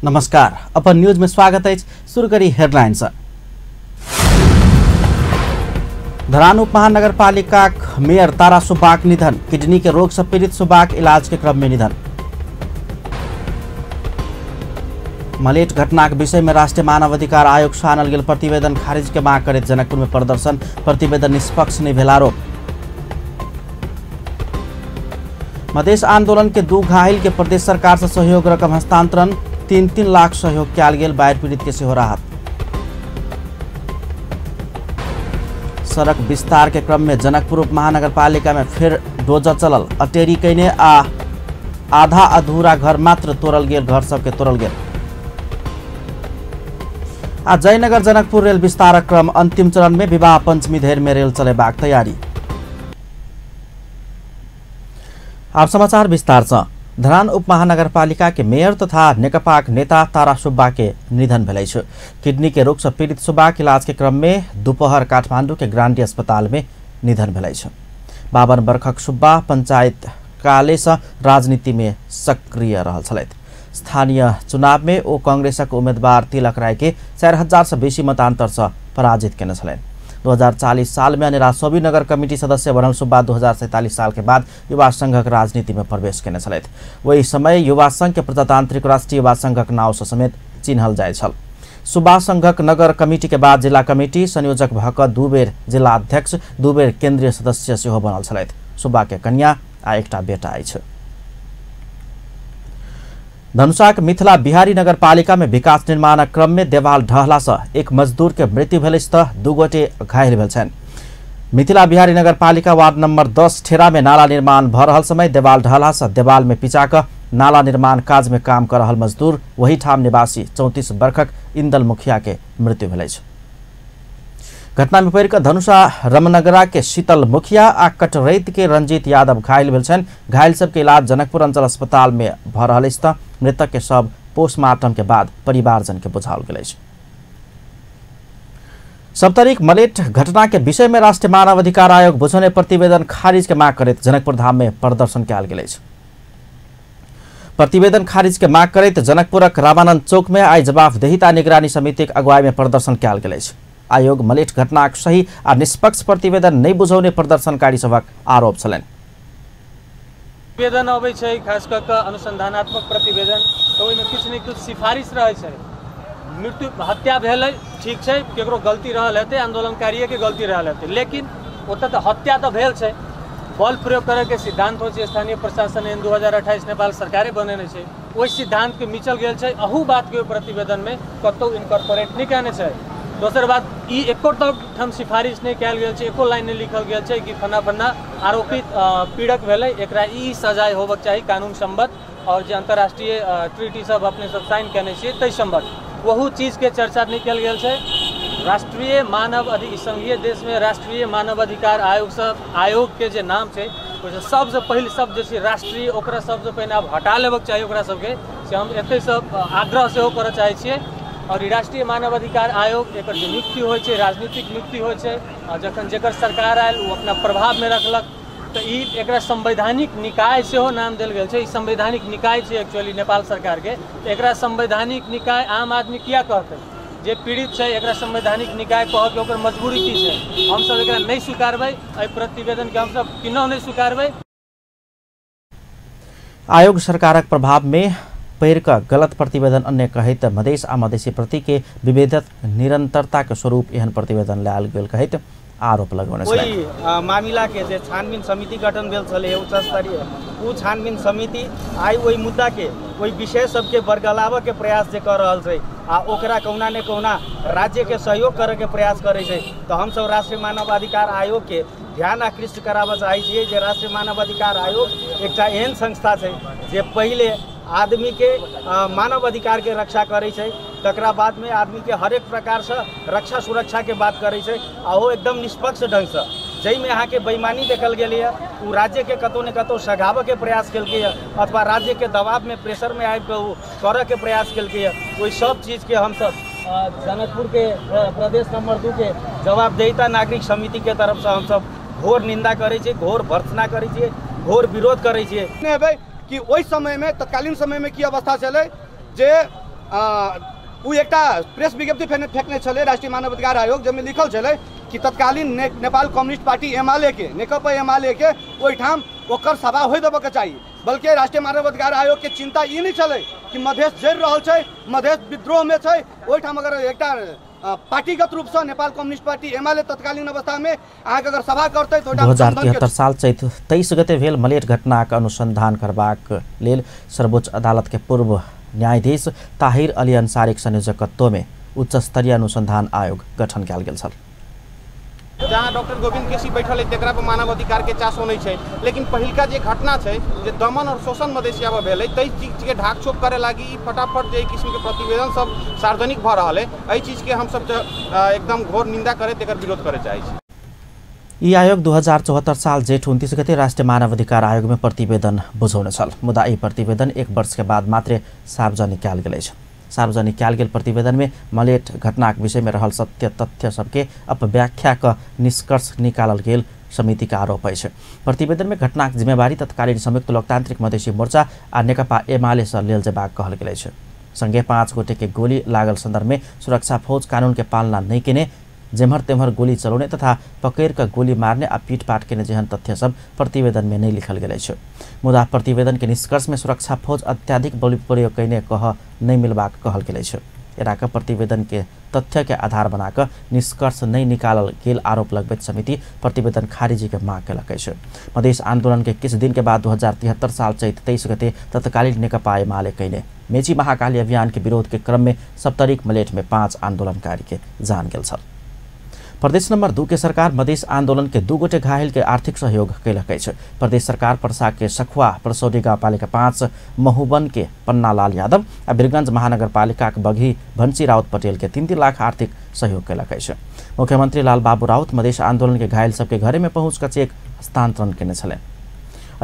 नमस्कार, अपन न्यूज में स्वागत है। शुरू करी हेडलाइन से। धरान उप महानगरपालिका मेयर तारा सुब्बाक निधन। किडनी के रोग से पीड़ित सुब्बाक इलाज के क्रम में निधन। मलेट घटना के विषय में राष्ट्रीय मानवाधिकार आयोग से आनल गेल प्रतिवेदन खारिज के मांग करैत जनकपुर में प्रदर्शन। प्रतिवेदन निष्पक्ष नहीं भेल आरोप। मधेश आंदोलन के दू घायल के प्रदेश सरकार से सहयोग रकम हस्तांतरण। 3-3 लाख सहयोग कयल गेल। बाढ़ि पीड़ित के सेहो राहत। सड़क विस्तार के क्रम में जनकपुर उप महानगरपालिका में फिर डोजर चलल। अटेरी कयने आ आधा अधूरा घर मात्र तोड़ल गेल। घर सबके तोड़ल गेल। आ जयनगर जनकपुर रेल विस्तारक क्रम अंतिम चरण में विवाह पंचमी धरि में रेल चलेबाक तैयारी। आप समाचार विस्तार से। धरान उप महानगरपालिका के मेयर तथा नेकपाक नेता तारा सुब्बा के निधन भेल अछि। किडनी के रोग से पीड़ित सुब्बा के इलाज के क्रम में दोपहर काठमांडू के ग्रांडी अस्पताल में निधन भेल अछि। 52 वर्षक सुब्बा पंचायत काले से राजनीति में सक्रिय रहल छलथि। स्थानीय चुनाव में ओ कांग्रेसक उम्मीदवार तिलक राय के 4000 से बेसी मतांतर से पराजित केने छलनि। 2040 साल में अनेरा सोबी नगर कमिटी सदस्य बनल सुब्बा 2047 साल के बाद युवा संघक राजनीति में प्रवेश केने छलथि। ओहि समय युवा संघ के प्रजातांत्रिक राष्ट्रीय युवा संघक नाव से समेत चिन्हल जाइत छल। सुब्बा संघक नगर कमिटी के बाद जिला कमिटी संयोजक भऽ कऽ 2 बेर जिला अध्यक्ष, 2 बेर केंद्रीय सदस्य सेहो बनल छलथि। सुब्बा के कन्या आ एकटा बेटा अछि। धनुषाक मिथिला बिहारी नगरपालिका में विकास निर्माणक क्रम में देवाल ढहला से एक मजदूर के मृत्यु भेल अछि तऽ 2 गोटे घायल भेल छनि। मिथिला बिहारी नगरपालिका वार्ड नंबर 10 ठेरा में नाला निर्माण भऽ रहल समय देवाल ढहला से देवाल में पिचा कऽ नाला निर्माण काज में काम कर रहल मजदूर वही ठाम निवासी 34 वर्षक इंदल मुखिया के मृत्यु भेल अछि। घटना में पड़ि कऽ धनुषा रमनगरा के शीतल मुखिया आ कटरैत के रंजीत यादव घायल भेल छनि। घायल सबके इलाज जनकपुर अंचल अस्पताल में भऽ रहल अछि तऽ मृतक के शव पोस्टमार्टम के बाद परिवारजन के बुझाओल गेल अछि। सप्तरीक मलेट घटना के विषय में राष्ट्रीय मानवाधिकार आयोग बुझौने प्रतिवेदन खारिज के मांग करैत जनकपुर धाम में प्रदर्शन कयल गेल अछि। प्रतिवेदन खारिज के मांग करैत जनकपुरक रामानंद चौक में आइ जवाबदेहिता निगरानी समितिक अगुवाई में प्रदर्शन कयल गेल अछि। आयोग मलेट घटनाक सही आ निष्पक्ष प्रतिवेदन नहीं बुझौने प्रदर्शनकारी सभक आरोप छलनि। प्रतिवेदन अबै छै, खास कऽ कऽ अनुसंधानात्मक प्रतिवेदन, तऽ ओहिमे किछु ने किछु सिफारिश रहै छै। मृत्यु हत्या भेलै, ठीक छै, केकरो गलती रहल हेतै, आन्दोलनकारिएके गलती रहल हेतै, लेकिन ओतऽ तऽ हत्या तऽ भेल छै। बल प्रयोग करैके सिद्धान्त होइ छै, स्थानीय प्रशासन एन 2028 नेपाल सरकारे बनेने छै, ओहि सिद्धान्तके मिचल गेल छै। अहू बातके ओहि प्रतिवेदनमे कतहु इनकॉर्पोरेट नहि कयने छै। दोसर बात, ई एको ठाम सिफारिश नहि कयल गेल छै, एको लाइन नहि लिखल गेल छै कि फन्ना फन्ना आरोपित पीड़क भेलै, एकरा ई सजाय होबक चाही कानून सम्बद्ध, और जे अंतर्राष्ट्रीय ट्रीटी सब अपने सब साइन केने छियै ताहि सम्बद्ध, ओहू चीजके चर्चा नहि कयल गेल छै। राष्ट्रीय मानव अधिकार संघीय देशमे राष्ट्रीय मानव अधिकार आयोग सब आयोगके जे नाम छै ओहिसँ सबसँ पहिल शब्द जे छै राष्ट्रीय, ओकरा सबसँ पहिने आब हटा लेबक चाही ओकरा सबके, से हम एतहिसँ आग्रह सेहो करऽ चाहै छियै। और ई राष्ट्रीय मानवाधिकार आयोग एकर जे नियुक्ति होइ छै राजनीतिक नियुक्ति होइ छै, आ जखन जकर सरकार आयल ओ अपना प्रभावमे रखलक, तऽ ई एकरा संवैधानिक निकाय सेहो नाम देल गेल छै। ई संवैधानिक निकाय छै एक्चुअली नेपाल सरकारके, तऽ एकरा संवैधानिक निकाय आम आदमी किया कहतै? जे पीड़ित छै एकरा संवैधानिक निकाय कहऽके ओकर मजबूरी की छै? हमसब एकरा नहि स्वीकारबै, एहि प्रतिवेदनके हमसब किन्नहुँ नहि स्वीकारबै। आयोग सरकारक प्रभाव में पड़ि कऽ गलत प्रतिवेदन अन्य कहैत मधेश आ मधेसी प्रति के विभेदक निरंतरता के स्वरूप एहन प्रतिवेदन लायल गेल कहैत आरोप लगौने छलनि। ओहि मामिला के जे छानबीन समिति गठन भेल छलै उच्च स्तरीय, ओ छानबीन समिति आइ ओहि मुद्दा के ओहि विषय सबके बरगलाबऽ के प्रयास जे कऽ रहल छै आ ओकरा कहुना ने कहुना राज्य के सहयोग करऽ के प्रयास करै छै, तऽ हमसब राष्ट्रीय मानवाधिकार आयोग के ध्यान आकृष्ट कराबऽ चाहै छियै जे राष्ट्रीय मानवाधिकार आयोग एकटा एहन संस्था छै जे पहिले आदमी के मानव अधिकार के रक्षा करै छै, तकरा बाद में आदमी के हरेक प्रकार से रक्षा सुरक्षा के बात करै छै, आ ओ एकदम निष्पक्ष ढंग से, जाहिमे अहाँके बेईमानी देखल गेलैए ओ राज्य के कतहु ने कतहु सघाबऽ के प्रयास केलकैए अथवा राज्य के दबाव में प्रेशर में आबि कऽ ओ करऽ के प्रयास केलकैए। ओहि सब चीज के हमसब जनकपुर के प्रदेश नंबर 2 के जवाबदेहिता नागरिक समिति के तरफ से हमसब घोर निंदा करै छियै, घोर भर्त्सना करै छियै, घोर विरोध करै छियै। कि ओहि समय में तत्कालीन समय में की अवस्था छलै जे ओ एकटा प्रेस विज्ञप्ति फेकने छलै राष्ट्रीय मानवाधिकार आयोग, जाहिमे लिखल छलै कि तत्कालीन नेपाल कम्युनिस्ट पार्टी एमाले के, नेकपा एमाले के ओहिठाम ओकर सभा होइ देबऽके चाही। बल्कि राष्ट्रीय मानवाधिकार आयोग के चिंता ई नहीं छलै कि मधेश जरि रहल छै, मधेश विद्रोहमे छै, ओहिठाम अगर एकटा पार्टीगत रूपसँ नेपाल कम्युनिस्ट पार्टी एमाले तत्कालीन अवस्थामे अहाँके अगर सभा करतै तऽ 2073 साल चैत 23 गते भेल मलेट घटनाक अनुसंधान करबाक लेल सर्वोच्च अदालत के पूर्व न्यायाधीश ताहिर अली अंसारीक संयोजकत्वमे उच्च स्तरीय अनुसंधान आयोग गठन कयल गेल छल। जहाँ डॉक्टर गोविंद केसी बैठल है तकरा पर मानवाधिकार के चासो नहीं है, लेकिन पहिलका जे घटना है जे दमन और शोषण मधेसिया में भेल तै चीज के ढाक छोप करे लागी फटाफट जे किस्म के प्रतिवेदन सब सार्वजनिक भ रहा है, एहि चीज के हम सब एकदम घोर निंदा करे तेकर विरोध करे चाहे छी। ई आयोग 2074 साल जेठ 29 गते राष्ट्रिय मानवाधिकार आयोग में प्रतिवेदन बुझौने छल, मुदा ई प्रतिवेदन एक वर्ष के बाद मात्रै सार्वजनिक कयल गेल अछि। सार्वजनिक कयल गेल प्रतिवेदन में मलेट घटनाक विषय में रहल सत्य तथ्य सबके अपव्याख्या क निष्कर्ष निकालल गेल समिति के आरोप अछि। प्रतिवेदन में घटनाक जिम्मेवारी तत्कालीन संयुक्त लोकतांत्रिक मधेसी मोर्चा आ नेकपा एमाले सँ लेल जेबाक कहल गेल अछि। संगे 5 गोटे के गोली लागल संदर्भ में सुरक्षा फौज कानून के पालना नहीं केने, जेम्हर तेम्हर गोली चलौने तथा पकड़ कऽ गोली मारने आ पीटपाट केने जेहन तथ्य सब प्रतिवेदन में नहीं लिखल गेल अछि। मुदा प्रतिवेदन के निष्कर्ष में सुरक्षा फौज अत्याधिक बल प्रयोग कयने कह नहीं मिलबाक कहल गेल अछि। एराक प्रतिवेदन के तथ्य के आधार बनाकऽ निष्कर्ष नहीं निकालल गेल आरोप लगबैत समिति प्रतिवेदन खारिजी के माग केलक अछि। मधेश आंदोलन के किछु दिन के बाद 2073 साल चैत 23 गते तत्कालीन नेकपा एमाले कयने मेची महाकाली अभियान के विरोध के क्रम में सप्तरीक मलेठ में 5 आंदोलनकारी के जान गेल छल। प्रदेश नंबर 2 के सरकार मधेश आंदोलन के 2 गोटे घायल के आर्थिक सहयोग कयलक अछि। प्रदेश सरकार पर्सा के सखुआ परसौडी गाउँपालिका 5 महुबन के पन्नालाल यादव आ वीरगंज महानगरपालिका के बघी भंसी राउत पटेल के 3-3 लाख आर्थिक सहयोग कयलक अछि। मुख्यमंत्री लालबाबू राउत मधेश आंदोलन के घायल सबके घरे में पहुँच कऽ चेक हस्तांतरण केने छलनि।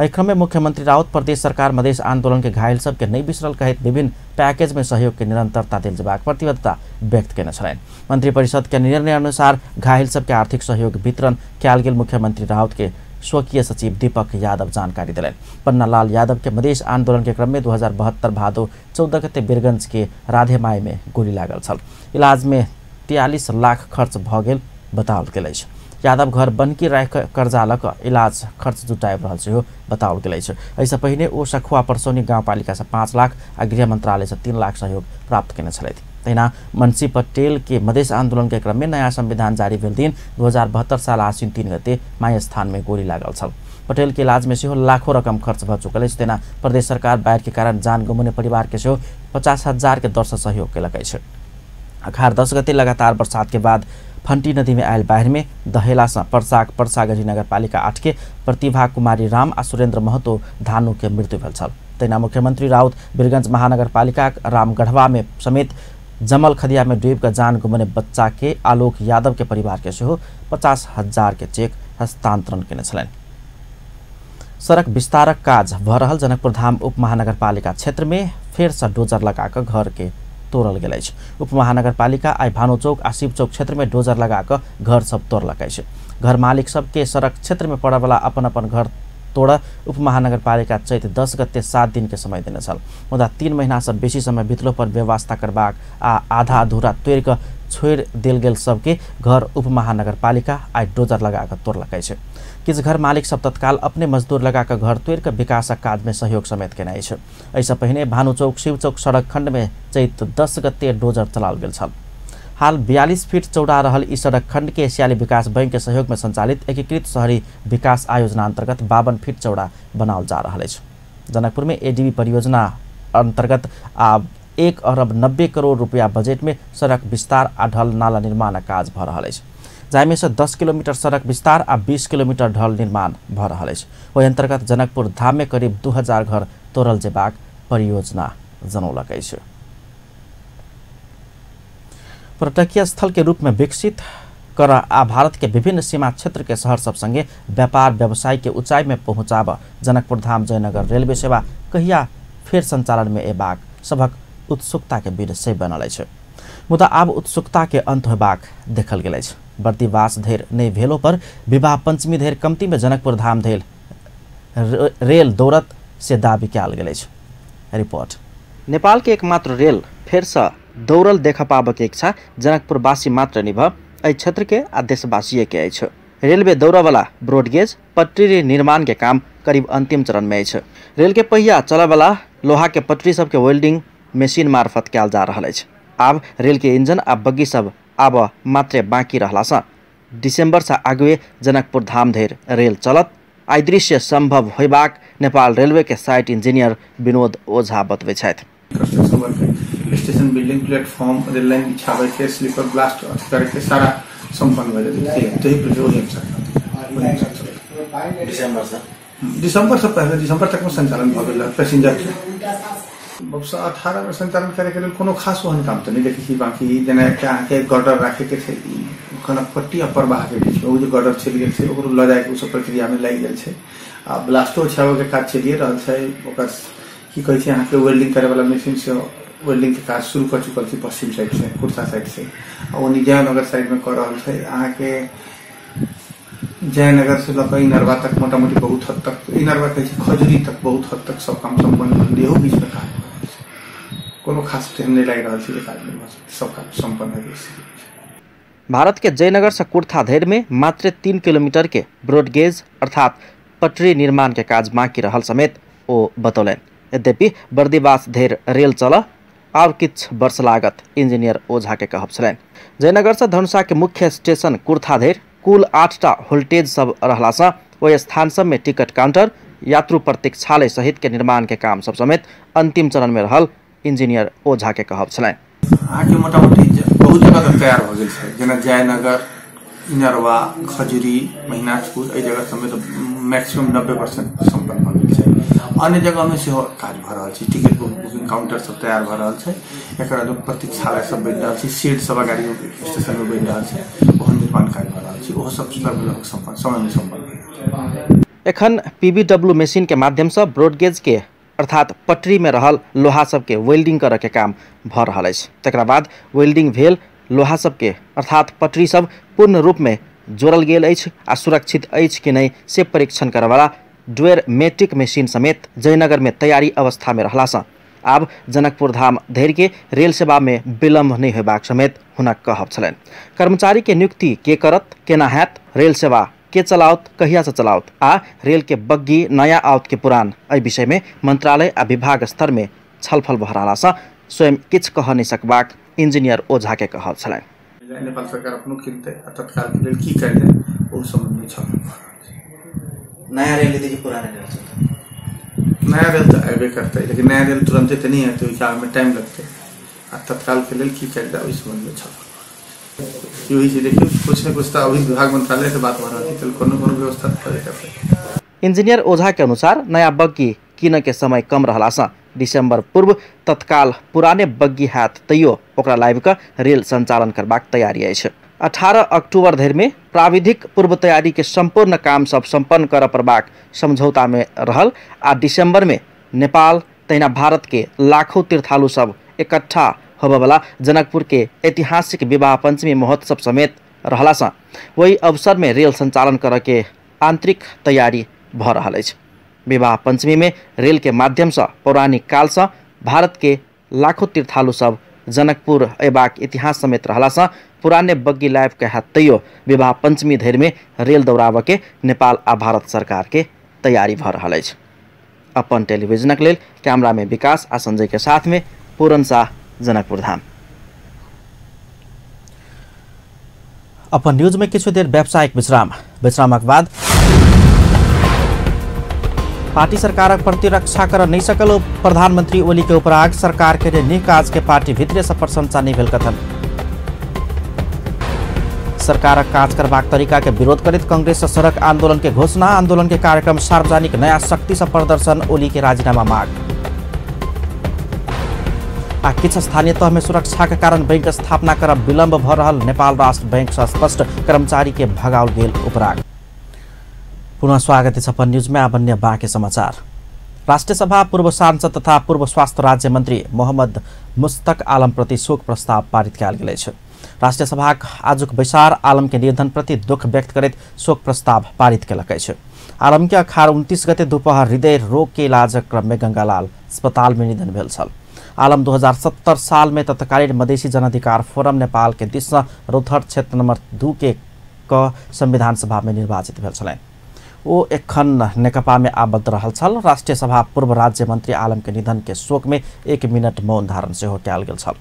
एहि क्रम में मुख्यमंत्री राउत प्रदेश सरकार मधेश आंदोलन के घायल सबके नहीं बिसरल कहैत विभिन्न पैकेज में सहयोग के निरंतरता देल जेबाक प्रतिबद्धता व्यक्त केने छलनि। मंत्रिपरिषद के निर्णय अनुसार घायल सबके आर्थिक सहयोग वितरण कयल गेल मुख्यमंत्री राउत के स्वकीय सचिव दीपक यादव जानकारी देलनि। पन्नालाल यादव के मधेश आंदोलन के क्रम में 2072 भादो 14 गते वीरगंज के राधेमाई में गोली लागल छल। इलाज में 43 लाख खर्च भऽ गेल बताओल गेल अछि। यादव घर बनकी राखि कर्जा लऽ कऽ इलाज खर्च जुटाबि रहल सेहो बताओल गेल अछि। एहिसँ पहिने ओ सखुआ परसौनी गाउँपालिकासँ 5 लाख आ गृह मंत्रालयसँ 3 लाख सहयोग प्राप्त केने छलथि। तहिना मनसी पटेल के मधेश आंदोलन के क्रम में नयाँ संविधान जारी भेल दिन 2072 साल आश्विन 3 गते माई स्थान में गोली लागल छल। पटेल के इलाज में सेहो लाखों रकम खर्च भऽ चुकल अछि। तेना प्रदेश सरकार बाढ़ि के कारण जान गुमाउने परिवार के सेहो 50,000 के दर सँ सहयोग केलक अछि। अखार 10 गते लगातार बरसात के बाद फंटी नदी में आयल बाढ़ि में दहेला से पर्साक पर्सागढ़ी नगरपालिका 8 के प्रतिभा कुमारी राम आ सुरेंद्र महतो धानु के मृत्यु भेल छल। तहिना मुख्यमंत्री राउत वीरगंज महानगरपालिका रामगढ़वा में समेत जमल खदिया में डूबि कऽ जान गुमने बच्चा के आलोक यादव के परिवार के सेहो 50,000 के चेक हस्तांतरण केने छलनि। सड़क विस्तारक काज भऽ रहल जनकपुर धाम उप महानगरपालिका क्षेत्र में फेर से डोजर लगा कऽ घर के तोड़ल गेल अछि। उप महानगरपालिका आइ भानुचौक आ शिवचौक क्षेत्र में डोजर लगा कऽ घर सब तोड़लक अछि। घर मालिक सबके सड़क क्षेत्र में पड़यवला अपन अपन घर तोड़ उप महानगरपालिका चैत 10 गते 7 दिन के समय देने छल, मुदा 3 महीना से बेसी समय बितलो पर व्यवस्था करबाक आ आधा अधूरा तोड़ि कऽ छोड़ि देल गेल सबके घर उप महानगरपालिका आइ डोजर लगा कऽ तोड़लक अछि। किछु घर मालिक सब तत्काल अपने मजदूर लगा कऽ घर तोड़ि कऽ विकासक काज में सहयोग समेत केने अछि। एहिसँ पहिने भानुचौक शिवचौक सड़क खंड में चैत 10 गते डोजर चलाओल गेल छल। हाल 42 फीट चौड़ा रहल ई सड़क खंड के एशियाली विकास बैंक के सहयोग में संचालित एकीकृत शहरी विकास आयोजना अंतर्गत 52 फीट चौड़ा बनाओल जा रहल अछि। जनकपुर में एडीबी परियोजना अंतर्गत आब 1 अरब 90 करोड़ रुपया बजट में सड़क विस्तार आ ढल नाला निर्माणक काज भऽ रहल अछि, जाहिमे से 10 किलोमीटर सड़क विस्तार आ 20 किलोमीटर ढल निर्माण भऽ रहल अछि। ओहि अंतर्गत जनकपुर धाम में करीब 2000 घर तोड़ल जेबाक परियोजना जनौलक अछि। पर्यटकीय स्थल के रूप में विकसित कर आ भारत के विभिन्न सीमा क्षेत्र के शहर सब संगे व्यापार व्यवसाय के ऊंचाई में पहुंचाब जनकपुर धाम जयनगर रेलवे सेवा कहिया फेर संचालन में एबाक सभक उत्सुकता के विषय बनल अछि। मुदा आब उत्सुकता के अंत होबाक देखल गेल अछि। बर्दिवास धरि नहि भेलो पर विवाह पंचमी धरि कमती में जनकपुर धाम धरि रेल दौड़त से दावी कयल गेल अछि। रिपोर्ट। नेपाल के एकमात्र रेल फेरसँ दौड़ल देख पाबऽके इच्छा जनकपुरवासी मात्र नहि भऽ एहि क्षेत्रके आ देशवासीके अछि। रेलवे दौड़यवला ब्रॉडगेज पटरी निर्माण के काम करीब अंतिम चरण में अछि। रेल के पहिया चलयवला लोहा के पटरी सबके वेल्डिंग मशीन मार्फत कयल जा रहल अछि। आब रेल के इंजन आ बग्गी सब आब मात्रे बाँकी रहलासँ दिसंबर से आगुए जनकपुर धाम धरि रेल चलत। आई दृश्य संभव होयबाक नेपाल रेलवे के साइट इंजीनियर विनोद ओझा बतबै छथि। Station building, platform, rail line बिछाबै के, स्लीपर ब्लास्ट करे के सारा संपन्न भऽ जेतै। दिसंबर से पहले दिसंबर तक में संचालन भऽ गेल पैसेंजर के। 18 में संचालन करे के लेल कोनो खास ओहन काम तऽ नहि देखै छी। बाकी जेना एकटा अहाँके गर्डर राखे के छै कनकपट्टी आ परबाह के बीच में, ओ जे गर्डर चलि गेल छै ओकरो लऽ जायके ओ सब प्रक्रिया में लागि गेल छै। आ ब्लास्टो छाबऽ के काज चलिए रहल छै। ओकर की कहै छै अहाँके वेल्डिंग करे वाला मशीन से वेल्डिंग के काज शुरू कर चुकल छी पश्चिम साइड से, कुर्सा साइड से। आ ओनी जयनगर साइड में कर रहल छै। अहाँके जयनगर से लऽ कऽ इनरवा तक मोटा मोटी बहुत हद तक, इनरवा कहै छै खजुरी तक बहुत हद तक सब काम सम्पन्न भऽ गेल। बीच में काज भऽ रहल छै, कोनो खास टाइम नहि लागि रहल छै जे काज नहि भऽ सकतै, सब काम सम्पन्न भऽ गेल। भारत के जयनगर से कुर्था धरि में मात्र 3 किलोमीटर के ब्रॉडगेज अर्थात पटरी निर्माण के काज बाँकी रहल समेत ओ बतौलनि। यद्यपि बर्दिवास धरि रेल चल और किछु वर्ष लागत इंजीनियर ओझा के कहब छलनि। जयनगर से धनुषा के मुख्य स्टेशन कुर्था धरि कुल 8टा वोल्टेज सब रहलासँ ओहि स्थान सब में टिकट काउंटर, यात्रु प्रतीक्षालय सहित के निर्माण के काम सब समेत अंतिम चरण में रहल इंजीनियर ओझा के कहब छलनि। अहाँके मोटामोटी बहुत जगह तक तैयार भऽ गेल छै, जेना जयनगर, इनरवा, खजुरी, महिनाथपुर, एहि जगह सबमे तऽ मैक्सिमम 90% सम्पन्न भऽ गेल छै। अन्य जगहमे सेहो काज भऽ रहल छै। टिकट बुकिंग काउंटर सब तैयार भऽ रहल छै। एकर बाद प्रतीक्षालय सब बनि रहल छै, सीट सब अगाडि स्टेशन में बनि रहल छै, ओहो निर्माण कार्य भऽ रहल छै। ओहो सब लगभग सम्पन्न समय में सम्पन्न भऽ। एखन पीबीडब्ल्यू मशीन के माध्यम से ब्रॉडगेज के अर्थात पटरी में रहल लोहा सबके वेल्डिंग करऽ के काम भऽ रहल अछि। तकरा बाद वेल्डिंग भेल लोहा सबके अर्थात पटरी सब पूर्ण रूप में जोड़ल गेल अछि आ सुरक्षित अछि कि नहि से परीक्षण करऽवला ड्वेरमेट्रिक मशीन समेत जयनगर में तैयारी अवस्था में रहलासँ आब जनकपुर धाम धरि के रेल सेवा में विलम्ब नहि होयबाक समेत हुनक कहब छलनि। कर्मचारी के नियुक्ति के करत, केना हैत, रेल सेवा के चलाओत, कहिया से चलाओत आ रेल के बग्गी नया आओत के पुरान, एहि विषय में मंत्रालय आ विभाग स्तर में छलफल भऽ रहलासँ स्वयं किछु कह नहि सकबाक इंजीनियर ओझा के कहब छलनि। नेपाल सरकार अपनो किनतै आ तत्काल के लेल की कयल जाय ओ सम्बन्ध में छलफल भऽ रहल छै। नया रेल एतै कि पुराना रेल चलतै? नया रेल तऽ अयबे करतै, लेकिन नया रेल तुरंते तऽ नहि एतै, ओहि में टाइम लगतै। आ तत्काल के लेल की कयल जाय ओहि सम्बन्ध में छलफल वही छै। देखियौ कुछ ने कुछ तऽ अभी विभाग मंत्रालय से बात भऽ रहल छै, कोनो कोनो व्यवस्था तऽ करतै। इंजीनियर ओझा के अनुसार नया बग्गी किनऽ के समय कम रहलासँ दिसंबर पूर्व तत्काल पुराने बग्गी हैत तैयो ओकरा लाबि कऽ रेल संचालन करबाक तैयारी अछि। 18 अक्टूबर धरि में प्राविधिक पूर्व तैयारी के संपूर्ण काम सब सम्पन्न करऽ पड़बाक समझौता में रहल आ दिसंबर में नेपाल तहिना भारत के लाखों तीर्थालु सब इकट्ठा होबयवला जनकपुर के ऐतिहासिक विवाह पंचमी महोत्सव समेत रहलासँ ओहि अवसर में रेल संचालन करऽ के आंतरिक तैयारी भऽ रहल अछि। विवाह पंचमी में रेल के माध्यम से पौराणिक काल से भारत के लाखों तीर्थालु सब जनकपुर अयबाक इतिहास समेत रहलासँ पुराने बग्गी लाबि कऽ हैत तैयो विवाह पंचमी धरि में रेल दौड़ाबऽ के नेपाल आ भारत सरकार के तैयारी भऽ रहल अछि। अपन टेलीविजनक लेल कैमरा में विकास आ संजय के साथ में पूरन शाह, जनकपुर धाम। अपन न्यूज में किछु देर व्यावसायिक विश्राम, विश्रामक बाद पार्टी सरकारक प्रतिरक्षा कर नहीं सकल प्रधानमंत्री ओली के उपराग, सरकार के नीक काज के पार्टी भीतरे से प्रशंसा नहीं भेल कथन। सरकारक काज करबाक तरीका के विरोध करैत कांग्रेस सड़क आंदोलन के घोषणा, आंदोलन के कार्यक्रम सार्वजनिक नया शक्ति से प्रदर्शन, ओली के राजीनामा मांग। आ किछु स्थानीय तह में सुरक्षा के कारण बैंक स्थापना करब विलंब भ रहल नेपाल राष्ट्र बैंक से स्पष्ट, कर्मचारी के भगाओल गेल उपराग। पुनः स्वागत है अपन न्यूज में। अब अन्य बाँकी समाचार। राष्ट्रिय सभा पूर्व सांसद तथा पूर्व स्वास्थ्य राज्य मंत्री मोहम्मद मुस्तक आलम प्रति शोक प्रस्ताव पारित कयल गेल अछि। राष्ट्रिय सभाक आजुक बैसार आलम के निधन प्रति दुख व्यक्त करैत शोक प्रस्ताव पारित केलक अछि। आलम के अखार 29 गते दुपहर हृदय रोग के इलाजक क्रम में गंगालाल अस्पताल में निधन भेल छल। आलम 2070 साल में तत्कालीन मधेसी जनअधिकार फोरम नेपाल के दिस रौतहट क्षेत्र नंबर 2 के क संविधान सभा में निर्वाचित भेल छलनि। ओ एखन नेकपा में आबद्ध रहल छल। राष्ट्रिय सभा पूर्व राज्य मंत्री आलम के निधन के शोक में 1 मिनट मौन धारण सेहो कयल गेल छल।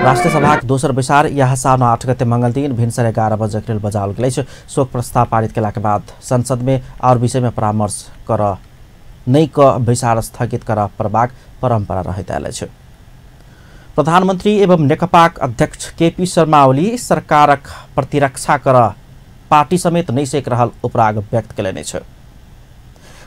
राष्ट्रिय सभाक दोसर बैसार यह साउन 8 गते मंगल दिन भिन्सर 11 बजे लेल बजाओल गेल अछि। शोक प्रस्ताव पारित केलाक बाद संसद में और विषय में परामर्श कर नहि क बैसार स्थगित कर पड़बाक परंपरा रहैत आयल अछि। प्रधानमंत्री एवं नेकपाक अध्यक्ष केपी शर्मा ओली सरकारक प्रतिरक्षा कर पार्टी समेत नहि सकि रहल उपराग व्यक्त केलनि अछि।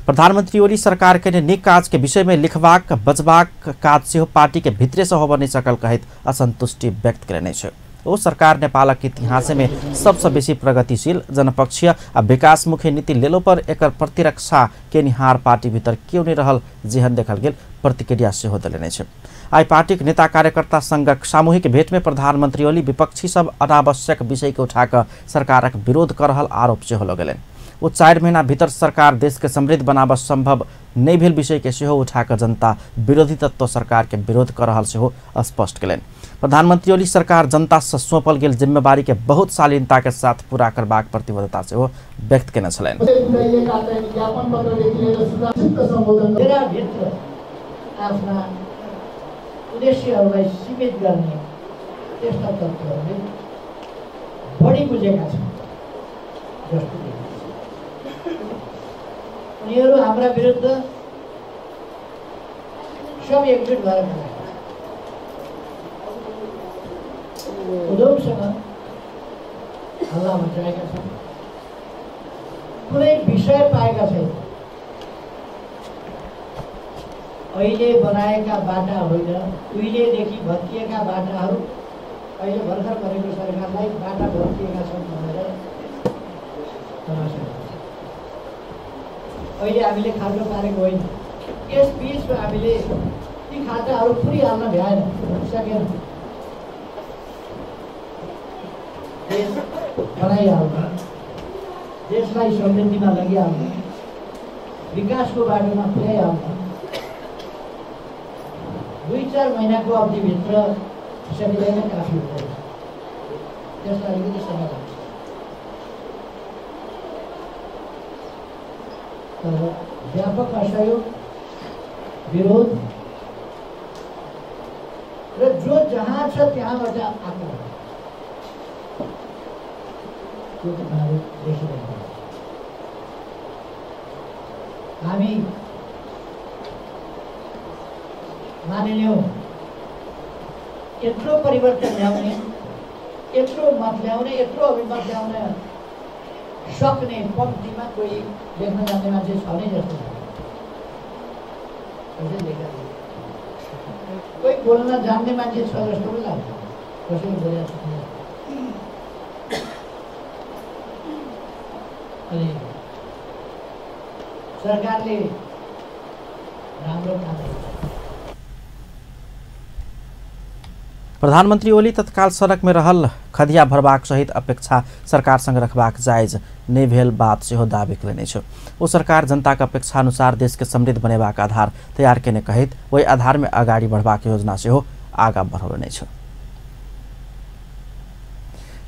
प्रधानमंत्री ओली सरकार के नीक काज के विषय में लिखबाक बजबाक काज सेहो पार्टी के भीतरे से होबय नहि सकल कहैत असंतुष्टि व्यक्त केलनि अछि। ओ सरकार नेपालक इतिहास में सबसे बेसी प्रगतिशील जनपक्षीय आ विकासमुखी नीति लेलो पर एकर प्रतिरक्षा केनिहार पार्टी भीतर केओ नहि रहल जेहन देखल गेल प्रतिक्रिया सेहो देलनि अछि। आइ पार्टीक नेता कार्यकर्ता संघक सामूहिक भेंट में प्रधानमंत्री ओली विपक्षी सब अनावश्यक विषय के उठाकर सरकारक विरोध कर रहल आरोप सेहो लगेलनि। ओ 4 महीना भीतर सरकार देश के समृद्ध बनाब संभव नहीं भेल विषय के सेहो उठाकर जनता विरोधी तत्व सरकार के विरोध कर रहल सेहो स्पष्ट केलनि। प्रधानमंत्री ओली सरकार जनता से सौंपल गेल जिम्मेवारी के बहुत शालीनता के साथ पूरा करबाक प्रतिबद्धता सेहो व्यक्त केने छलनि। उद्देश्यहरूलाई सीमित गर्ने त्यस्ता तत्त्वहरूले बढी बुझेका छन् जस्तो देखिन्छ। उनीहरू हाम्रा विरुद्ध सब एकजुट भएर खडा छन्। उधौसँग हल्ला मचाएका छन्, कुनै विषय पाएका छैन। अहिले बनाएका बाटा होइन, उहिलेदेखि भत्किएका बाटाहरू अहिले भर्खर बनेको सरकारलाई बाटा भत्किएका छन् भनेर तमासा गर्छ। अहिले हामीले खाल्टो पारेको होइन, यस बिचमा हामीले ती खाल्टाहरू पुरिहाल्न भ्याएन, सकेन। देश बनाइहाल्न, देशलाई समृद्धिमा लगिहाल्न, विकासको बाटोमा पुर्याइहाल्न 2-4 महिनाको अवधिभित्र सकिँदैन, काफी हुँदैन। त्यसलाई अलिकति समय लाग्छ। तर व्यापक असहयोग, विरोध र जो जहाँ छ त्यहाँबाट आक्रमण, त्यो तपाईँहरू देखिरहेको छ। हामी मानिलिउँ यत्रो परिवर्तन ल्याउने, यत्रो मत ल्याउने, यत्रो अभिमत ल्याउन सक्ने पङ्क्तिमा कोही लेख्न जान्ने मान्छे छ नै जस्तो लाग्छ। कसैले लेख्न, कोही बोल्न जान्ने मान्छे छ जस्तो पनि लाग्छ, कसैले बोलेको छैन। अनि सरकारले राम्रो काम गर्छ। प्रधानमंत्री ओली तत्काल सड़क में रहल खदिया भरबाक सहित अपेक्षा सरकारसँग रखबाक जायज नहि भेल बात सेहो दावी केलनि अछि। ओ सरकार जनताक अपेक्षा अनुसार देश के समृद्ध बनेबाक आधार तैयार केने कहैत ओहि आधार में अगाडि बढ़बाक योजना सेहो आगा बढ़ौलनि अछि।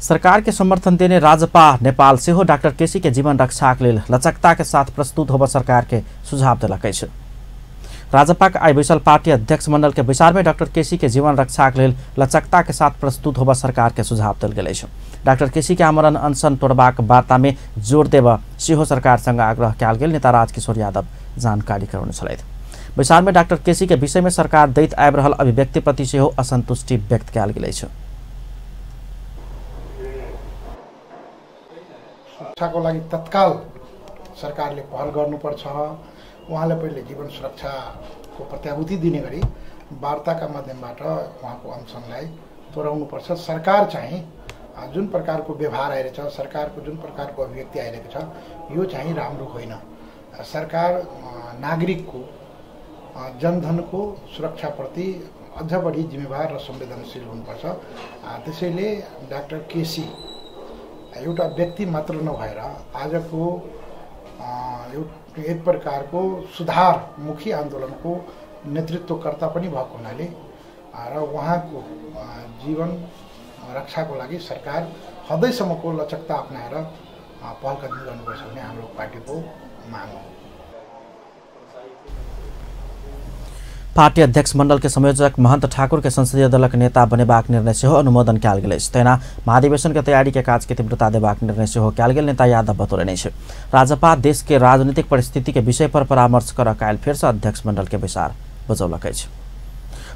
सरकार के समर्थन देने राजपा नेपाल सेहो डाक्टर केसी के जीवन रक्षाक लेल लचकता के साथ प्रस्तुत होबऽ सरकार के सुझाव देलक अछि। राजपा के आइ बैसल पार्टी अध्यक्ष मंडल के बैसार में डाक्टर केसी के जीवन रक्षाक लेल लचकता के साथ प्रस्तुत होबऽ सरकार के सुझाव देल गेल अछि। डाक्टर केसी के आमरण अनशन तोड़बाक वार्ता में जोर देबऽ सेहो सरकार संग आग्रह कयल गेल नेता राजकिशोर यादव जानकारी करौने छलथि। बैसार में डाक्टर केसी के विषय में सरकार दैत आबि रहल अभिव्यक्ति प्रति सेहो असंतुष्टि व्यक्त कयल गेल अछि। सुरक्षाको लागि तत्काल सरकारले पहल गर्नुपर्छ। उहाँले पहिले जीवन सुरक्षाको प्रत्याभूति दिने गरी वार्ताका माध्यमबाट उहाँको अनसनलाई तोडाउनुपर्छ। सरकार चाहिँ जुन प्रकारको व्यवहार आइरहेछ, सरकारको जुन प्रकारको अभिव्यक्ति आइरहेको छ, यो चाहिँ राम्रो होइन। सरकार नागरिकको जनधनको सुरक्षाप्रति अझ बढी जिम्मेवार र संवेदनशील हुनुपर्छ। त्यसैले डाक्टर केसी एउटा व्यक्ति मात्र नभएर आजको एक प्रकारको सुधारमुखी आन्दोलनको नेतृत्वकर्ता पनि भएको हुनाले र उहाँको जीवन रक्षाको लागि सरकार हदैसम्मको लचकता अपनाएर पहल कदमी गर्नुपर्छ भन्ने हाम्रो पार्टीको माग हो। पार्टी अध्यक्ष मंडल के संयोजक महंत ठाकुर के संसदीय दलक नेता बनेबाक निर्णय सेहो अनुमोदन कयल गेल अछि। तहिना महाधिवेशन के तैयारी के काज के तीव्रता देबाक निर्णय सेहो कयल गेल नेता यादव बतौलनि अछि। राजपा देश के राजनीतिक परिस्थिति के विषय पर परामर्श कर काल्हि फेर से अध्यक्ष मंडल के बैसार बजौलक अछि।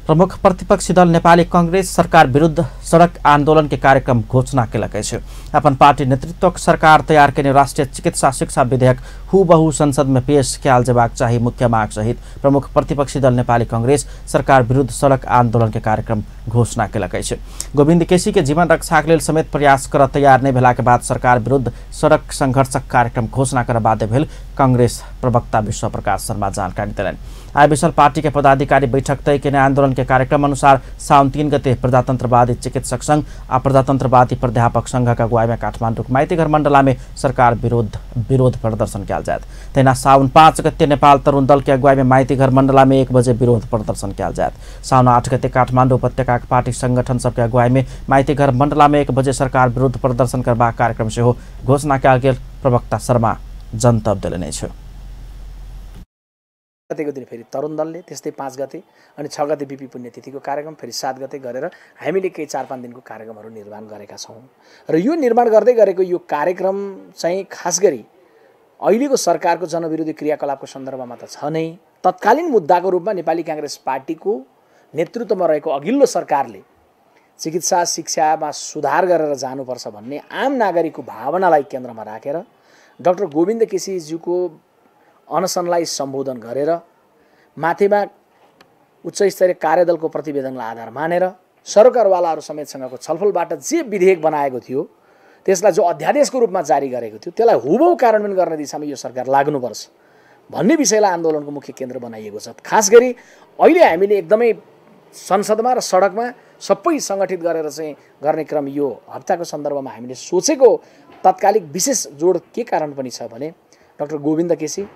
प्रमुख प्रतिपक्षी दल नेपाली कांग्रेस सरकार विरुद्ध सड़क आंदोलन के कार्यक्रम घोषणा केलक अछि। अपन पार्टी नेतृत्वक सरकार तैयार केने राष्ट्रीय चिकित्सा शिक्षा विधेयक हुबहु संसद में पेश कयल जेबाक चाही मुख्य माग सहित प्रमुख प्रतिपक्षी दल नेपाली कांग्रेस सरकार विरुद्ध सड़क आंदोलन के कार्यक्रम घोषणा केलक अछि। गोविन्द केसी के जीवन रक्षाक लेल समेत प्रयास कर तैयार नहि भेलाक बाद सरकार विरुद्ध सड़क संघर्षक कार्यक्रम घोषणा कर बाध्य भेल कांग्रेस प्रवक्ता विश्व प्रकाश शर्मा जानकारी देलनि। आइ बैसल पार्टी के पदाधिकारी बैठक तय केने आंदोलन के कार्यक्रम अनुसार साउन 3 गते प्रजातंत्रवादी चिकित्सक संघ आ प्रजातंत्रवादी प्राध्यापक संघक अगुवाई में काठमाडौँक माइतीघर मण्डला में सरकार विरोध प्रदर्शन कयल जायत। तहिना साउन 5 गते नेपाल तरुण दल के अगुवाई में माइतीघर मण्डला में 1 बजे विरोध प्रदर्शन कयल जायत। साउन 8 गते काठमाडौँ उपत्यकाक पार्टी संगठन सबके अगुवाई में माइतीघर मण्डला में 1 बजे सरकार विरुद्ध प्रदर्शन करबाक कार्यक्रम सेहो घोषणा कयल गेल प्रवक्ता शर्मा जनतब देलनि अछि। गतेको दिन फेरि तरुण दलले, त्यस्तै 5 गते अनि 6 गते बीपी पुण्यतिथिको कार्यक्रम, फेरि 7 गते गरेर हामीले केही 4-5 दिनको कार्यक्रमहरू निर्माण गरेका छौँ। र यो निर्माण गर्दै गरेको यो कार्यक्रम चाहिँ खास गरी अहिलेको सरकारको जनविरोधी क्रियाकलापको सन्दर्भमा त छ नै, तत्कालीन मुद्दाको रूपमा नेपाली काङ्ग्रेस पार्टीको नेतृत्वमा रहेको अघिल्लो सरकारले चिकित्सा शिक्षामा सुधार गरेर जानुपर्छ भन्ने आम नागरिकको भावनालाई केन्द्रमा राखेर डाक्टर गोविन्द केसीज्यूको अनसनलाई सम्बोधन गरेर माथिमा उच्चस्तरीय कार्यदलको प्रतिवेदनलाई आधार मानेर सरकारवालाहरू समेतसँगको छलफलबाट जे विधेयक बनाएको थियो त्यसलाई जो अध्यादेशको रूपमा जारी गरेको थियो त्यसलाई हुबहु कार्यान्वयन गर्ने दिशामा यो सरकार लाग्नुपर्छ भन्ने विषयलाई आन्दोलनको मुख्य केन्द्र बनाइएको छ। खास गरी अहिले हामीले एकदमै संसदमा र सडकमा सबै सङ्गठित गरेर चाहिँ गर्ने क्रम यो हप्ताको सन्दर्भमा हामीले सोचेको तात्कालिक विशेष जोड के कारण पनि छ भने डाक्टर गोविन्द केसी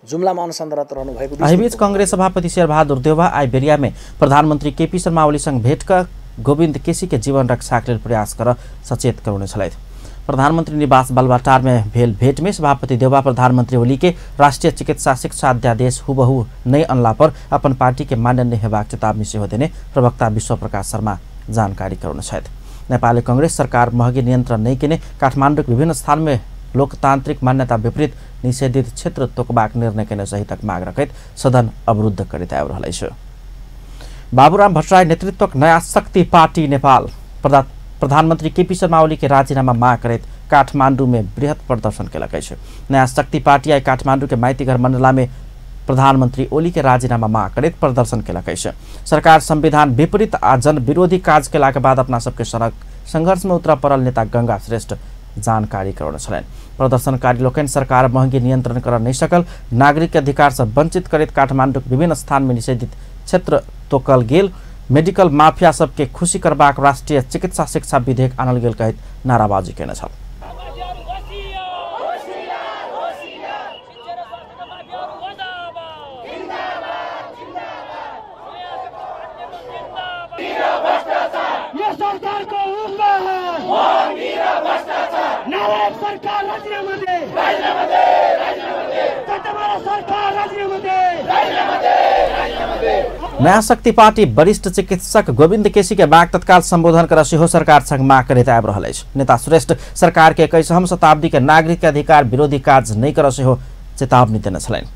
जुम्लामा अनसनरत रहनु भएको। एहिबीच कांग्रेस सभापति शेरबहादुर देउवा आइ बेरिया में प्रधानमंत्री केपी शर्मा ओलीसँग भेट क गोविन्द केसी के जीवन रक्षाक लेल प्रयास कर सचेत करौने छलथि। प्रधानमंत्री निवास बालबाटार में भेल भेट में सभापति देउवा प्रधानमंत्री ओली के राष्ट्रीय चिकित्सा शिक्षा अध्यादेश हुबहु नहि अनला पर अपन पार्टी के मान्य नहि हेबाक चेतावनी सेहो देने प्रवक्ता विश्व प्रकाश शर्मा जानकारी करौने छथि। नेपाली कांग्रेस सरकार महगी नियंत्रण नहि केने काठमाडौँक विभिन्न स्थान में लोकतांत्रिक मान्यता विपरीत निषेधित क्षेत्र तोकबाक निर्णय केने सहितक माग रखैत सदन अवरुद्ध करैत आबि रहल अछि। बाबूराम भट्टराई नेतृत्वक नयाँ शक्ति पार्टी नेपाल प्रधानमंत्री केपी शर्मा ओली के राजीनामा माग करैत काठमाडौँ में बृहत प्रदर्शन केलक अछि। नयाँ शक्ति पार्टी आइ काठमाडौँ के माइतीघर मण्डला में प्रधानमंत्री ओली के राजीनामा माग करैत प्रदर्शन केलक अछि। सरकार संविधान विपरीत आ जन विरोधी काज केलाक बाद अपना सबके सड़क संघर्ष में उतरऽ पड़ल नेता गंगा श्रेष्ठ जानकारी करौने छलनि। प्रदर्शनकारी लोकनि सरकार महंगी नियंत्रण कर नहि सकल, नागरिक के अधिकार से वंचित करैत काठमाडौँक विभिन्न स्थान में निषेधित क्षेत्र तोकल गेल, मेडिकल माफिया सबके खुशी करबाक राष्ट्रीय चिकित्सा शिक्षा विधेयक आनल गेल कहैत नाराबाजी केने छल। नयाँ शक्ति पार्टी वरिष्ठ चिकित्सक गोविन्द केसी के माग तत्काल सम्बोधन कर सेहो सरकार संग माग करैत आबि रहल अछि। नेता श्रेष्ठ सरकार के 21वीं शताब्दी के नागरिक के अधिकार विरोधी काज नहि कर सेहो चेतावनी देने छलनि।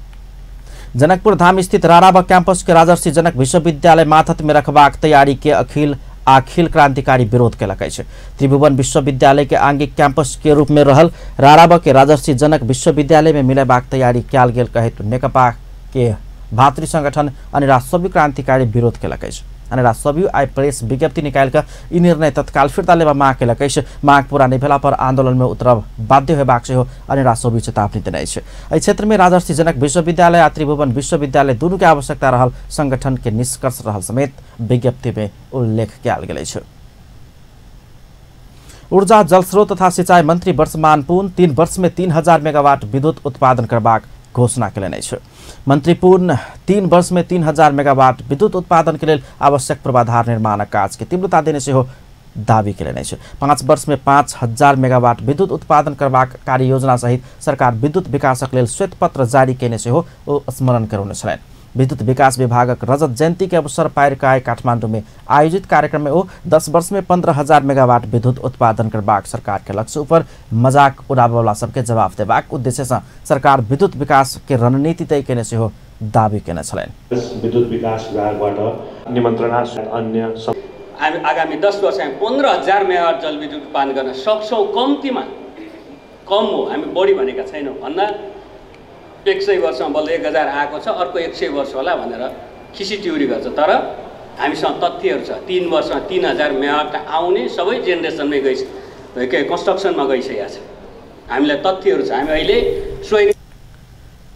जनकपुर धाम स्थित राराबा कैंपस के राजर्षि जनक विश्वविद्यालय माथत में रखबाक तैयारी के अखिल क्रांतिकारी विरोध केलक अछि। त्रिभुवन विश्वविद्यालय के आंगिक कैंपस के रूप में रहल राराबा के राजर्षि जनक विश्वविद्यालय में मिलेबाक तैयारी कयल गेल कहैत नेकपा के भातृ संगठन अनिराज सबै क्रांतिकारी विरोध केलक अछि। अनेरा सब्यू आइ प्रेस विज्ञप्ति निकालि कऽ ई निर्णय तत्काल फिर्ता लेबा माग केलक अछि। माग पूरा नहि भेला पर आंदोलन में उतरब बाध्य होयबाक सेहो अनेरा सब्यू चेतावनी देने अछि। एहि क्षेत्र में राजर्षि जनक विश्वविद्यालय आ त्रिभुवन विश्वविद्यालय दुनू के आवश्यकता रहल संगठन के निष्कर्ष रहल समेत विज्ञप्ति में उल्लेख कयल गेल अछि। ऊर्जा जलस्रोत तथा सिंचाई मंत्री वर्षमान पुन 3 वर्ष में 3000 मेगावाट विद्युत उत्पादन करबाक घोषणा केलनि अछि। मंत्री पुन 3 वर्ष में 3000 मेगावाट विद्युत उत्पादन के लेल आवश्यक पूर्वाधार निर्माणक काज के तीव्रता देने सेहो दावी केलनि अछि। 5 वर्ष में 5000 मेगावाट विद्युत उत्पादन करबाक कार्य योजना सहित सरकार विद्युत विकासक लेल श्वेत पत्र जारी केने सेहो ओ स्मरण करौने छलनि। विद्युत विकास विभागक रजत जयंती के अवसर पार कऽ काठमांडू में आयोजित कार्यक्रम में ओ 10 वर्ष में 15,000 मेगावाट विद्युत उत्पादन करबाक सरकार के लक्ष्य ऊपर मजाक उड़ाबयवला सबके जवाब देबाक उद्देश्य से सरकार विद्युत विकास के रणनीति तय केने सेहो दावी केने छलनि। विद्युत विकास विभागबाट निमन्त्रणा अन्य आगामी 10 वर्ष हामी 15,000 मेगावाट जलविद्युत उत्पादन गर्न सक्छौँ, कम्तीमा कम हो, हामी बढी भनेका छैनौँ। भन्दा 100 वर्षमा बल्ल 1000 आएको छ, अर्को 100 वर्ष होला भनेर खिसी टिउरी गर्छ। तर हामीसँग तथ्यहरू छ, 3 वर्षमा 3000 मेगावाट आउने सबै जेनेरेसनमै गइसक्यो, कन्स्ट्रक्सनमा गइसकेको छ। हामीलाई तथ्यहरू छ, हामी अहिले स्वयं।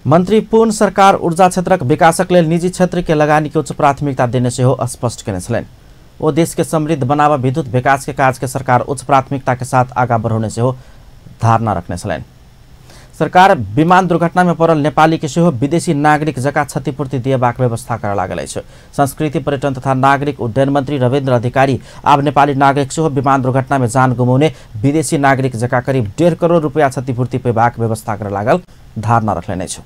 मंत्री पुन सरकार ऊर्जा क्षेत्रक विकासक लेल निजी क्षेत्र के लगानी के उच्च प्राथमिकता देने सेहो स्पष्ट केने छलनि। ओ देश के समृद्ध बनावा विद्युत विकास के काज के सरकार उच्च प्राथमिकता के साथ आगा बढ़ौने सेहो धारणा रखने छलनि। सरकार विमान दुर्घटना में पड़ल नेपाली के सेहो विदेशी नागरिक जकाँ क्षतिपूर्ति दिएबाक व्यवस्था करऽ लागल अछि। संस्कृति पर्यटन तथा नागरिक उड्डयन मंत्री रविन्द्र अधिकारी आब नेपाली नागरिक सेहो विमान दुर्घटना में जान गुमाउने विदेशी नागरिक जकाँ करीब 1.5 करोड़ रुपया क्षतिपूर्ति पेबाक व्यवस्था करऽ लागल धारणा रखलनि अछि।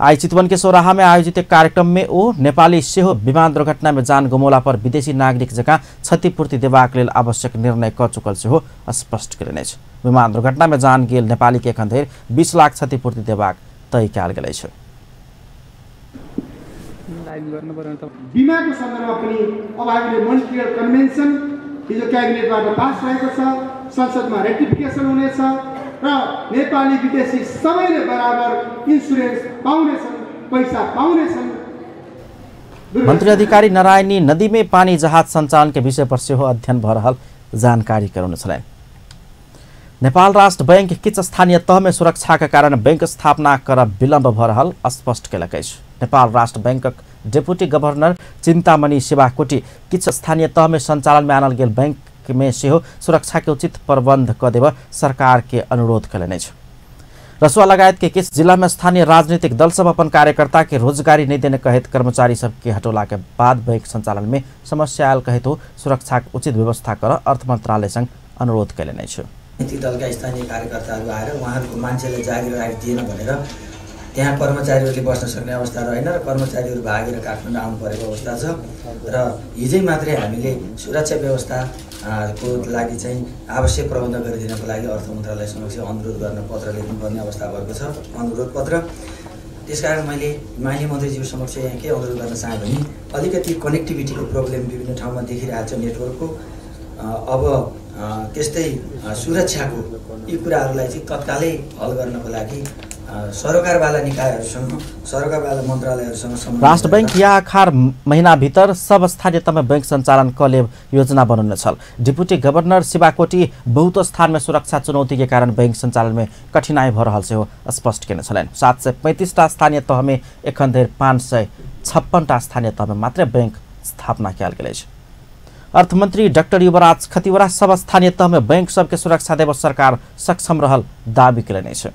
आइ चितवन के सौराहा में आयोजित एक कार्यक्रम में ओ नेपाली सेहो विमान दुर्घटना में जान गुमौला पर विदेशी नागरिक जकाँ क्षतिपूर्ति देबाक लेल आवश्यक निर्णय कऽ चुकल सेहो स्पष्ट केलनि अछि। विमान दुर्घटना में जान गेल नेपाली के एखन धरि 20 लाख क्षतिपूर्ति देबाक तय कयल गेल अछि। बिमाको सन्दर्भमा पनि अब हामीले मोन्ट्रियल कन्भेन्सन हिजो क्याबिनेटबाट पास भएको छ, संसदमा रेटिफिकेसन हुनेछ र नेपाली विदेशी सबैले बराबर इन्सुरेन्स पाउनेछन्, पैसा पाउनेछन्। मंत्री अधिकारी नारायणी नदी में पानी जहाज संचालन के विषय पर सेहो अध्ययन भऽ रहल जानकारी करौने छलनि। नेपाल राष्ट्र बैंक किछु स्थानीय तह में सुरक्षा के कारण बैंक स्थापना करब विलम्ब भऽ रहल स्पष्ट केलक अछि। नेपाल राष्ट्र बैंकक डिप्टी गवर्नर चिंतामणि शिवाकोटी किछु स्थानीय तह में संचालन में आनल गेल बैंक में सेहो सुरक्षा के उचित प्रबंध क देब सरकार के अनुरोध केलनि अछि। रसुआ लगायत के किछु जिला में स्थानीय राजनीतिक दल सब अपन कार्यकर्ता के रोजगारी नहीं देने कहैत कर्मचारी सबके हटौला के बाद बैंक संचालन में समस्या आयल कहैत सुरक्षा के उचित व्यवस्था कर अर्थ मंत्रालय संग अनुरोध केलनि अछि। राजनीतिक दलका स्थानीय कार्यकर्ताहरू आएर उहाँहरूको मान्छेले जागिर राखिदिएन भनेर त्यहाँ कर्मचारीहरूले बस्न सक्ने अवस्था रहेन र कर्मचारीहरू भागेर काठमाडौँ आउनु परेको अवस्था छ। र हिजै मात्रै हामीले सुरक्षा व्यवस्था को लागि चाहिँ आवश्यक प्रबन्ध गरिदिनको लागि अर्थ मन्त्रालय समक्ष अनुरोध गर्न पत्र लेख्नुपर्ने अवस्था भएको छ, अनुरोध पत्र। त्यसकारण मैले माननीय मन्त्रीज्यू समक्ष यहाँ के अनुरोध गर्न चाहेँ भने अलिकति कनेक्टिभिटीको प्रब्लम विभिन्न ठाउँमा देखिरहेको छ नेटवर्कको, अब त्यस्तै सुरक्षाको यी कुराहरूलाई चाहिँ तत्कालै हल गर्नको लागि सरोकारवाला निकायहरूसँग सरोकारवाला मन्त्रालयहरूसँग राष्ट्र बैंक या अखार महीना भीतर सब स्थानीय तहमा बैंक संचालन क लेब योजना बनौने छल। डिप्टी गवर्नर शिवाकोटी बहुत स्थान में सुरक्षा चुनौती के कारण बैंक संचालन में कठिनाई भ रहल सेहो स्पष्ट केने छलनि। 735 टा स्थानीय तह में एखन धरि 556 टा स्थानीय तह में मात्र बैंक स्थापना कयल गेल अछि। अर्थमंत्री डाक्टर युवराज खतिवड़ा सब स्थानीय तह में बैंक सबके सुरक्षा देब सरकार सक्षम रहल दावी केलनि अछि।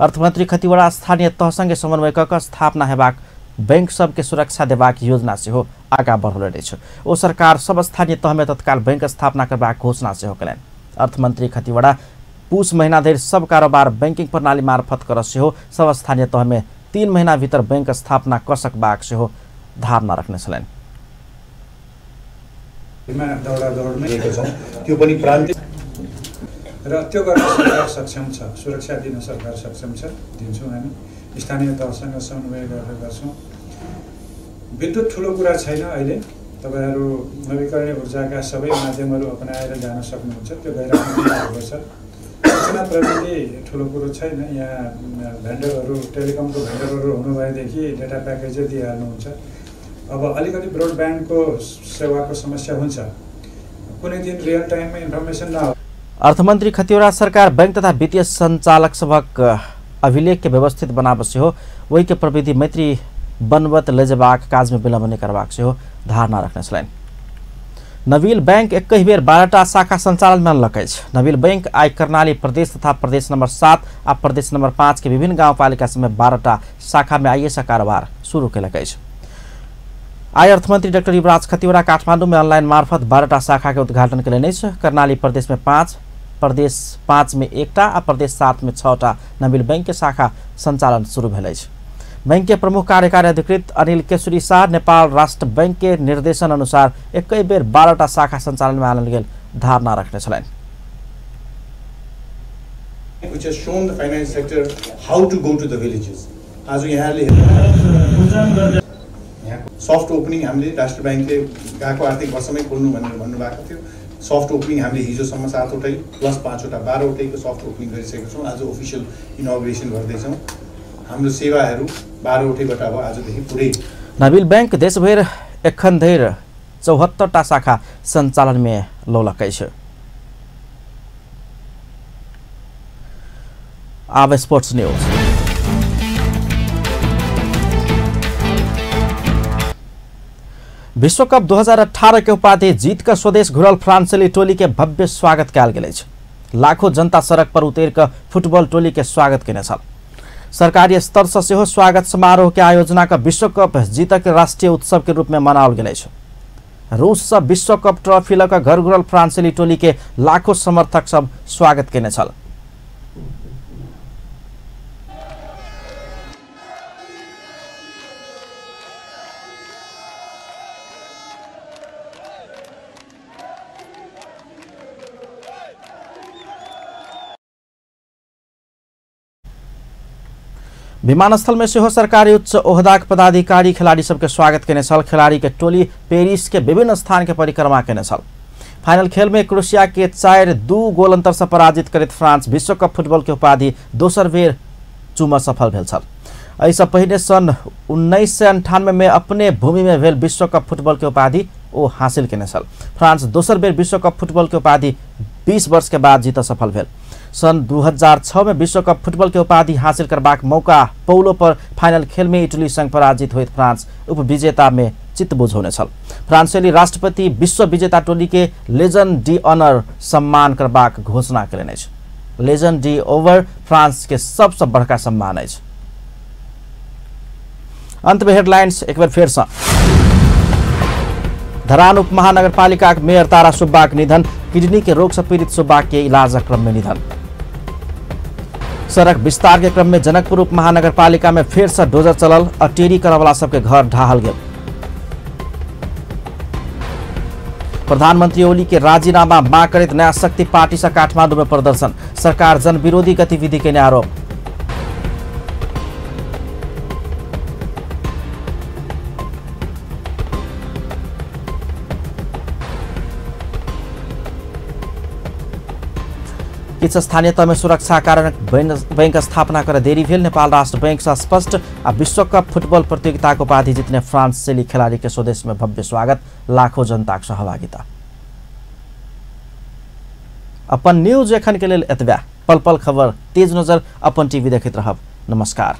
अर्थमंत्री खतिवड़ा स्थानीय तहसँगे समन्वय कऽ स्थापना हेबाक बैंक सबके सुरक्षा देबाक योजना सेहो आगा बढ़ौलनि अछि। ओ सरकार सब स्थानीय तहमे तत्काल बैंक स्थापना करबाक घोषणा सेहो केलनि। अर्थमंत्री खतिवड़ा पुस महीना धरि सब कारोबार बैंकिंग प्रणाली मार्फत कर सेहो सब स्थानीय तहमे 3 महीना भीतर बैंक स्थापना क सकबाक सेहो धारणा रखने छलनि। त्यो पनि प्रान्तीय र त्यो गर्न सरकार सक्षम छ, सुरक्षा दिन सरकार सक्षम छ, दिन्छौँ हामी, स्थानीय तहसँग समन्वय गरेर गर्छौँ। विद्युत ठुलो कुरा छैन अहिले, तपाईहरू नवीकरणीय ऊर्जाका सबै माध्यमहरू अपनाएर जान सक्नुहुन्छ, त्यो गइराख्नु भएको छ। सूचना प्रविधि ठुलो कुरो छैन, यहाँ भेन्डरहरू टेलिकमको भेन्डरहरू हुनुभएदेखि डेटा प्याकेजै दिइहाल्नुहुन्छ। अब अलिकति ब्रोडब्यान्डको सेवाको समस्या हुन्छ, कुनै दिन रियल टाइममा इन्फर्मेसन नहो। अर्थमन्त्री खतिवड़ा सरकार बैंक तथा वित्तीय संचालक सभक अभिलेख के व्यवस्थित बनाब सेहो ओहि के प्रविधि मैत्री बनबत लऽ जेबाक काजमे विलम्ब नहि करबाक सेहो धारणा रखने छलनि। नवील बैंक एकहि बेर 12टा शाखा संचालनमे अनलक अछि। नवील बैंक आइ कर्णाली प्रदेश तथा प्रदेश नंबर 7 आ प्रदेश नंबर 5 के विभिन्न गाउँपालिका सभमे 12टा शाखामे आइएसँ कारोबार शुरू केलक अछि। आइ अर्थमन्त्री डाक्टर युवराज खतिवड़ा काठमाडौँमे अनलाइन मार्फत 12टा शाखा के उद्घाटन केलनि अछि। कर्णाली प्रदेशमे 5, प्रदेश 5 में 1टा आ प्रदेश 7 में 6टा नवील बैंक के शाखा संचालन शुरू भेल अछि। बैंक के प्रमुख कार्यकारी अधिकृत अनिल केशरी शाह नेपाल राष्ट्र बैंक के निर्देशन अनुसार एकै बेर 12टा शाखा संचालन में आनल गेल धारणा रखने छलनि। Which has shown the finance sector how to go to the villages. आज यहाँले सफ्ट ओपनिङ हामीले राष्ट्र ब्याङ्कले गएको आर्थिक वर्षमै खोल्नु भनेर भन्नुभएको थियो। सफ्ट ओपनिङ हामीले हिजोसम्म 7वटै प्लस 5वटा 12वटैको सफ्ट ओपनिङ गरिसकेको छौँ। आज ओफिसियल इनोग्रेसन गर्दैछौँ। हाम्रो सेवाहरू 12वटैबाट अब आजदेखि पुरै। नवील बैंक देशभरि एखन धरि 74टा शाखा सञ्चालनमे लौलक अछि। आब स्पोर्ट्स न्यूज। विश्वकप 2018 के उपाधि जीत कर स्वदेश घुरल फ्रांसीसी टोली के भव्य स्वागत कयल गेल अछि। लाखों जनता सड़क पर उतर कर फुटबॉल टोली के स्वागत केने छल। सरकारी स्तर से सेहो स्वागत समारोह के आयोजना कर विश्वकप जीत के राष्ट्रीय उत्सव के रूप में मनाओल गेल अछि। रूस से विश्वकप ट्रॉफी लऽ कऽ घर घुरल फ्रांसीसी टोली के लाखों समर्थक सब स्वागत केने छल। विमानस्थल में सेहो सरकारी उच्च ओहदाक पदाधिकारी खिलाड़ी सबके स्वागत केने छल। खिलाड़ी के टोली पेरिस के विभिन्न स्थान के परिक्रमा केने छल। फाइनल खेल में क्रोएशिया के 4-2 गोल अंतर से पराजित करैत फ्रांस विश्वकप फुटबॉल के उपाधि दोसर बेर चूमऽ सफल भेल छल। एहिसँ पहिने सन् 1998 में अपने भूमि में भेल विश्वकप फुटबॉल के उपाधि ओ हासिल केने छल। फ्रांस दोसर बेर विश्वकप फुटबॉल के उपाधि 20 वर्ष के बाद जीत सफल भेल। सन् 2006 में विश्वकप फुटबॉल के उपाधि हासिल करबाक मौका पौलो पर फाइनल खेल में इटली संग पराजित होइत फ्रांस उपविजेता में चित्त बुझौने छल। फ्रांसेली राष्ट्रपति विश्व विजेता टोली के लेजेंड डी ऑनर सम्मान करबाक घोषणा केलनि अछि। लेजेंड डी ओवर फ्रांस के सबसँ बड़का सम्मान अछि। अंत में हेडलाइंस एक बेर फेर सँ। धरान उप महानगरपालिकाक मेयर तारा सुब्बाक निधन, किडनी के रोग से पीड़ित सुब्बा के इलाजक क्रम में निधन। सड़क विस्तार के क्रम में जनकपुर उप महानगरपालिका में फेर से डोजर चलल, अटेरी करवला सबके घर ढाहल गेल। प्रधानमंत्री ओली के राजीनामा मांग करैत नया शक्ति पार्टी से काठमांडू में प्रदर्शन, सरकार जनविरोधी गतिविधि के आरोप। किछु स्थानीय तहमे सुरक्षा कारण बैंक स्थापना कर देरी भेल, नेपाल राष्ट्र बैंक से स्पष्ट। आ विश्वकप फुटबॉल प्रतियोगिता उपाधि जितने फ्रांसीसी खिलाड़ी के स्वदेश में भव्य स्वागत, लाखों जनता के सहभागिता। अपन न्यूज एखन के लेल एतबे। पल पल खबर तेज नजर अपन टीवी देखैत रहब। नमस्कार।